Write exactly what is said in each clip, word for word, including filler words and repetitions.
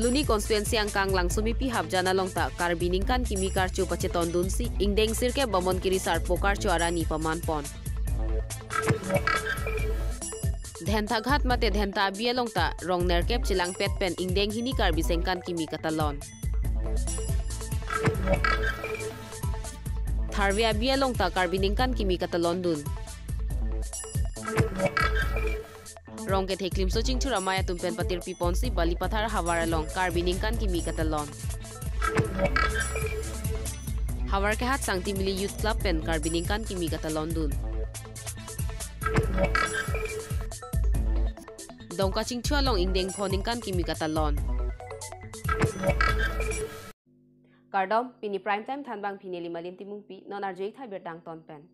Phuloni constituency angkang Langsomepi Hapjan along ta Karbi ningkan kimi karcho pachetondunsi ingdeng sirkep Bamonkiri Sarpo Karcho arani pamanpon. Dhentaghat mate Dhenta abi along ta rong nerkep chelangpet pen ingdeng hini Karbi sengkan kimi katalon. Tharve abi along ta Karbi ningkan kimi katalondun. Rong kethe Klimso Chingthur amei atum pen patirpiponsi Balipathar havar along Karbi ningkan kimi katalon. Havar kehat Sangti Mili Youth Club pen Karbi ningkan kimi katalondun. Dongka Chingthu along ingdeng pho ningkan kimi katalon. Kardom, pini Prime Time thanbang pini Limalin Timungpi, non arju-ik tha birta angton pen.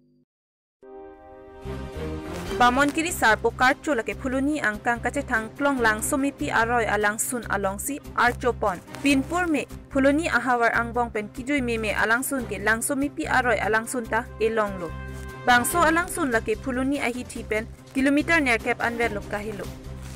Bamonkiri Sarpo Karcho lake Phuloni angkang kachethang klong Langsomepi aroi alangsun alongsi archopon. Pinpur me Phuloni ahavar angbong pen kijui meme alangsun ke Langsomepi aroi alangsun ta elonglo. Bangso alangsun lake Phuloni ahithi pen kilometer nerkep anvet lo kahelo.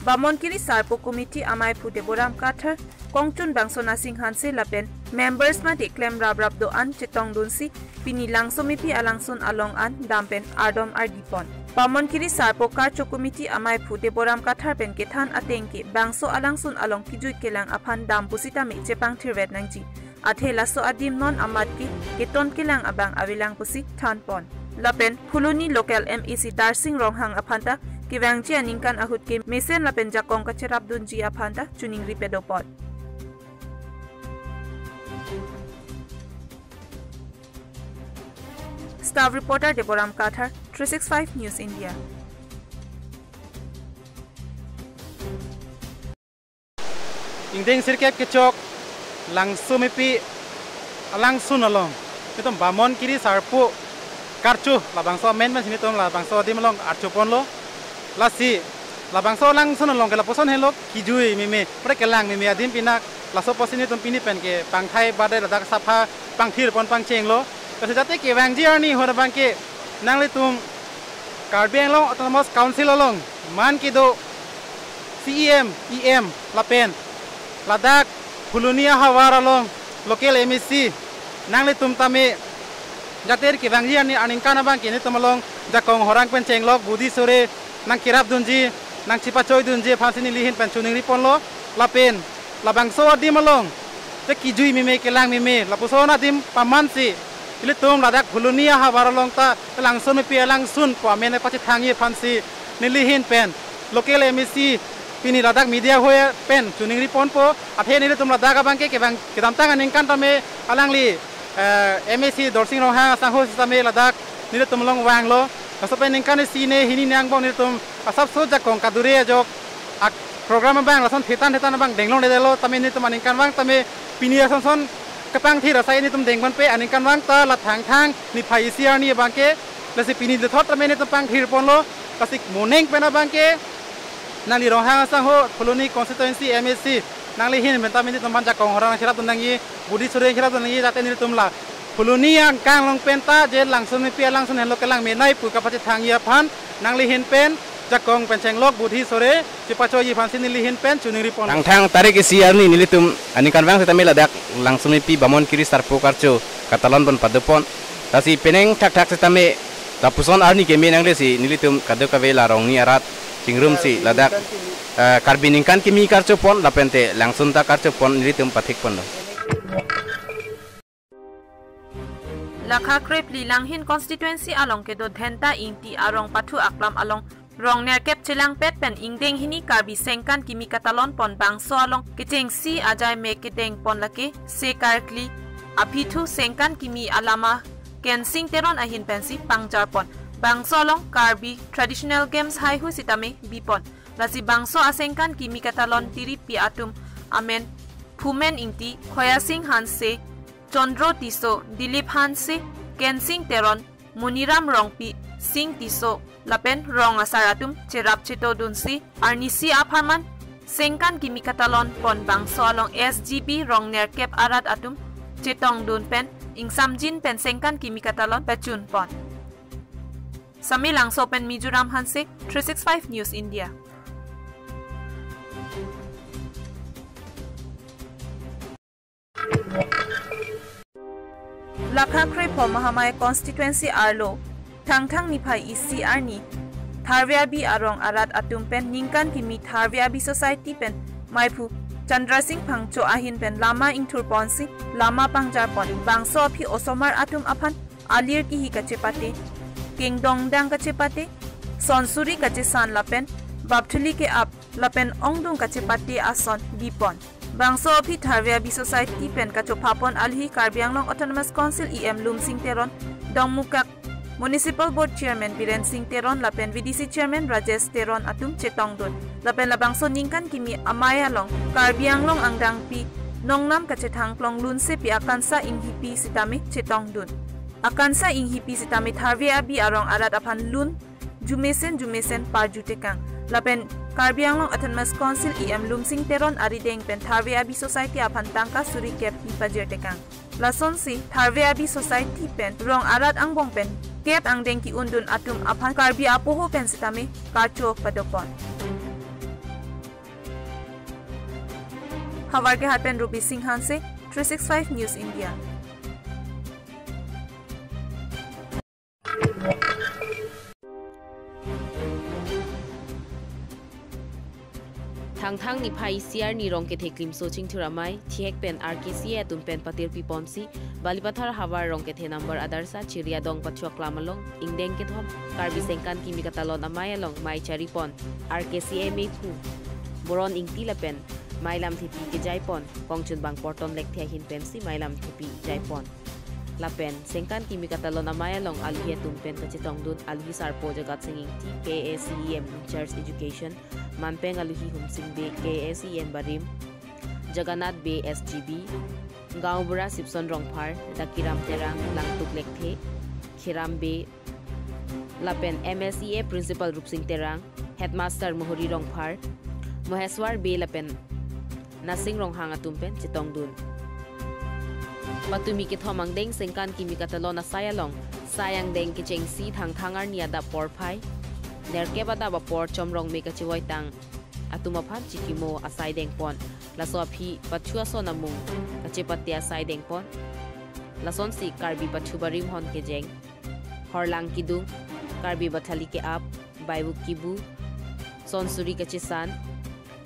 Bamonkiri Sarpo Committee amaiphu Deboram Kathar, kongchun bangso Nasing Hanse lapen members mate klem raprap do-an chetongdunsi pini Langsomepi alangsun along an dam pen ardom ardipon. Bamonkiri Sarpo Karcho Committee amaiphu Deboram Kathar pen kethan ateng ke bangso alangsun along kijui kelang aphan dam pusitame chepangthirvet nangji. Athe laso adim non amat ke keton kelang abang avelang pusi thanpon. Lapen Phuloni local M A C Darsing Ronghang aphanta kevangji aningkan ahut ke mesen lapen jakong kacherapdunji aphanta choningri pedopon. Staff reporter Deboram Kathar, three six five News India. Ingdeng sirkep kechok Langsomepi alangsun along, nelitum Bamonkiri Sarpo Karcho labangso amen pensi nelitum labangso adim along archoponlo. Lasi labangso alangsun along ke lapuson helo, kijui meme, pre kelang meme adim pinak, laso apotsi nelitum pini pen ke pangthai bade ladak sapha pangthirpon pangchenglo. Lasi jate kevangji arni ahut abang ke nanglitum Karbi Anglong Autonomous Council along man kedo C E M, E M lapen ladak Phuloni ahavar along local M A C nanglitum tame jate kevangji arni aningkan abang ke nelitum along jakong horang pen chenglok, budi sore nangkerapdunji, nangchepachoidunji aphansi neli ahin pen choningriponlo. Lapen labangso adim along te kijui meme kelang meme lapuson adim pamansi ilitum ladak Phuloni ahavar along ta Langsomepi alangsun pu amen pachethangji aphansi neli ahin pen local M A C pini ladak media hoi pen choningriponpo. Athe nelitum ladak abang ke kevang kedamtang aningkan tame alangli, eh, M A C Darsing Ronghang asangho sitame ladak nelitum along vanglo. Laso pen ningkan isi ne hini ne angbong nelitum asapso jakong kadure ajok ak program abang lason thetan thetan abang denglongledetlo, tame nelitum aningkanvang tame pini asonson kepangthir asai nelitum dengponpe. Aningkanvang ta la Thangthang niphai isi arni abang ke, lasi pini dethot tame nelitum pangthirponlo. Lasi moning pen abang ke nangli Ronghang asangho Phuloni constituency M A C nangli ahin pen tame nelitum aphan jakong horang cherapdun nangji, budi sore cherapdun nangji, jate nelitum la Phuloni angkang along pen ta je Langsomepi alangsun henlo kelang menei pu kapachethangji aphan nangli ahin pen jakong pen chenglok, budi sore chepachoiji aphansi neli ahin pen choningriponlo. Thangthang tarik isi arni nelitum aningkanvang sitame ladak Langsomepi Bamonkiri Sarpo Karcho katalonpon padopon. Lasi penang thakthak sitame lapuson arni keme nanglesi nelitum kadokave la rongni arat chingrumsi ladak, eh, Karbi ningkan kimi karchopon lapente langsun ta karchopon nelitum pathikponlo. Lakha krephli Langhin constituency along kedo Dhenta Ingti arong pathu aklam along rong nerkep chelangpet pen ingdeng hini Karbi sengkan kimi katalonpon. Bangso along kechengsi ajai me kedengpon lake se karkli aphi thu sengkan kimi alama Kensing Teron ahin pensi pangjarpon. Bangso along Karbi traditional games haihui sitame bipon. Lasi bangso asengkan kimi katalon tiripi atum amen Phumen Ingti, Khoyasing Hanse, Chandro Tisso, Dilip Hanse, Kensing Teron, Muniram Rongpi, Sing Tisso lapen rong asar atum cherap chetodunsi arnisi apharman sengkan kimi katalonpon. Bangso along S G B rong nerkep arat atum chetongdun pen ingsamjin pen sengkan kimi katalon pachunpon. Samelangso pen Mizoram Hanse, three six five News India. Lakha krepho Mahamaya constituency arlo Thangthang niphai isi arni Tharve Abi arong arat atum pen ningkan kimi Tharve Abi Society pen maiphu Chandra Singh Phangcho ahin pen lama ingthur ponsi lama pangjar pon, bangso aphi osomar atum aphan alir kihi kachepate, kengdongdang kachepate, sonsuri kachesan lapen bapthuli ke-ap lapen ongdung kachepate ason bipon. Bangso aphi Tharve Abi Society pen kachopha pon alihi Karbi Anglong Autonomous Council E M Lumsing Teron, Dongmukak Municipal Board Chairman Biren Singh Teron lapen V D C Chairman Rajesh Teron atum chetongdun. Lapen labangso ningkan kimi amei along Karbi Anglong angdengpi nongnam kachethang klong lunsepi akansa inghipi sitame chetongdun. Akansa inghipi sitame Tharve Abi arong arat aphan lun jumesen jumesen parju tekang. Lapen Karbi Anglong Autonomous Council E M Lumsing Teron arideng pen Tharve Abi Society aphan tangka suri kep pi pajir tekang. Lasonsi Tharve Abi Society pen rong arat angbong pen kep angdeng ki-undun atum aphan Karbi apoho pen sitame karcho padopon. Havarkehat pen Ruby Singh Hanse, three six five News India. Thangthang niphai isi arni Rongkethe Klimso Chingthur Amei, Thihek pen R K C A atum pen patirpi ponsi, Balipathar havar Rongkethe number Adarsa Chiri adong pathu aklam along, ingdeng kethom, Karbi Sengkan Kimi Katalon Amei along mei chari pon, R K C A meiphu Boron Ingti lapen mei lamthepi kejai pon, Kongchunbang Porton Lekthe ahin pensi mei lamthepi jai pon. Lapen Sengkan Kimi Katalon Amei along aluhi atum pen kachetongdun aluhi sarpo Jagat Sing Ingti, K A C E M in charge education, Manpeng aluhi Humsing Bey, K A C E M barim, Jagannath Bey S G B, Gaonbura Sipson Rongphar, Dakiram Terang, Langtuk Lekthe, Khiram Bey, lapen M S E A Principal Rupsing Terang, Headmaster Mohori Rongphar, Moheswar Bey lapen Nasing Ronghang atum pen chetongdun. Patumi kethom angdeng Sengkan Kimi Katalon asai along, sai angdeng kechengsi Thangthang arni adap porphai nerkep adap apor Chomrong me kachevoitang atum aphan chikimo asai dengpon. Laso aphi pathu ason amung kachepate asai dengpon. Lasonsi Karbi pathu barim hon kejeng, horlang kidung, Karbi bathali ke-ap, baibuk kibu, sonsuri kachesan,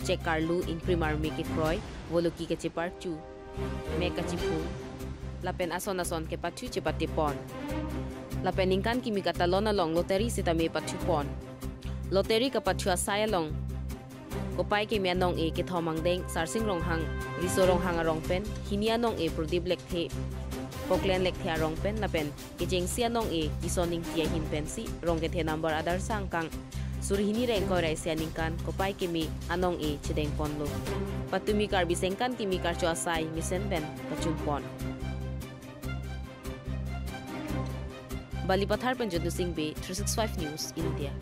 chek karlu, ingprim arme kekroi, voloki kacheparchu, mek kachipu, lapen ason ason kepathu chepate pon. Lapen Ningkan Kimi Katalon along lottery sitame pathu pon. Lottery kapathu asai along kopai keme anong-e kethom angdeng Sarsing Ronghang, Riso Ronghang arong pen, hini anong-e Prodip Lekthe, Poklen Lekthe arong pen, lapen kechengsi anong-e Kison Ingti ahin pensi Rongkethe number Adarsa angkang suri hini ra ingkoi ra isi aningkan kopai keme anong-e chedeng ponlo. Patumi Karbi Sengkan Kimi karcho asai mesen pen kachun pon. Balipathar pen Jodhu Singh Bey, three six five News India.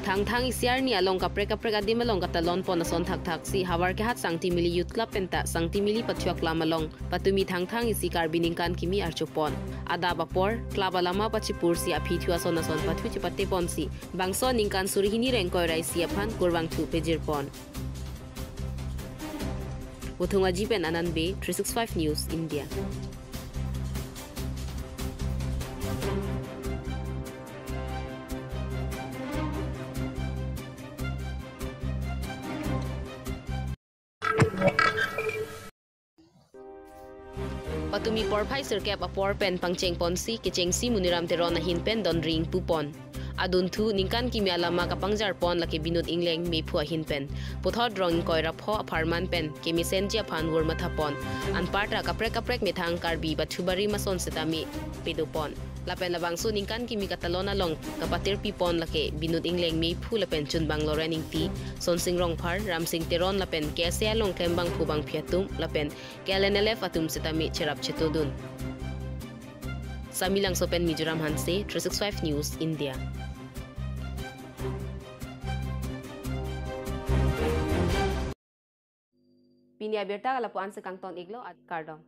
Thangthang isi arni along kaprek kaprek adim along katalon pon ason thakthaksi Havarkehat Sangtimili Youth Club penta Sangtimili pathu aklam along patumi Thangthang isi Karbi Ningkan Kimi archo pon. Adap apor, club alama pachipursi aphi thu ason ason pathu chepate ponsi, bangso aningkan suri hini ra ingkoi ra isi aphan kurvangthu pejir pon. Uthung Aji pen Anand Bey, three six five News India. Patumi porphai sirkep apor pen pangcheng ponsi kechengsi Muniram Teron ahin pen donring pupon. Adunthu Ningkan Kimi alama kapangjar pon lake Binod Engleng meiphu ahin pen. Puthot rong ingkoi ra pho apharman pen kemesenji aphan vur matha pon. Anparta kaprek kaprek methang Karbi pathu barim ason sitame pedo pon. Lapen labangso Ningkan Kimi Katalon along kapatirpi pon lake Binod Engleng meiphu lapen Chunbang Loren Ingti, Sonsing Rongphar, Ramsing Teron lapen K S A along klembangphu bangphi atum lapen K L N L F atum sitame cherap chetodun. Samelangso pen Mizoram Hanse, three six five News India. Pini abirta lapu-an si kangton iklo, kardom.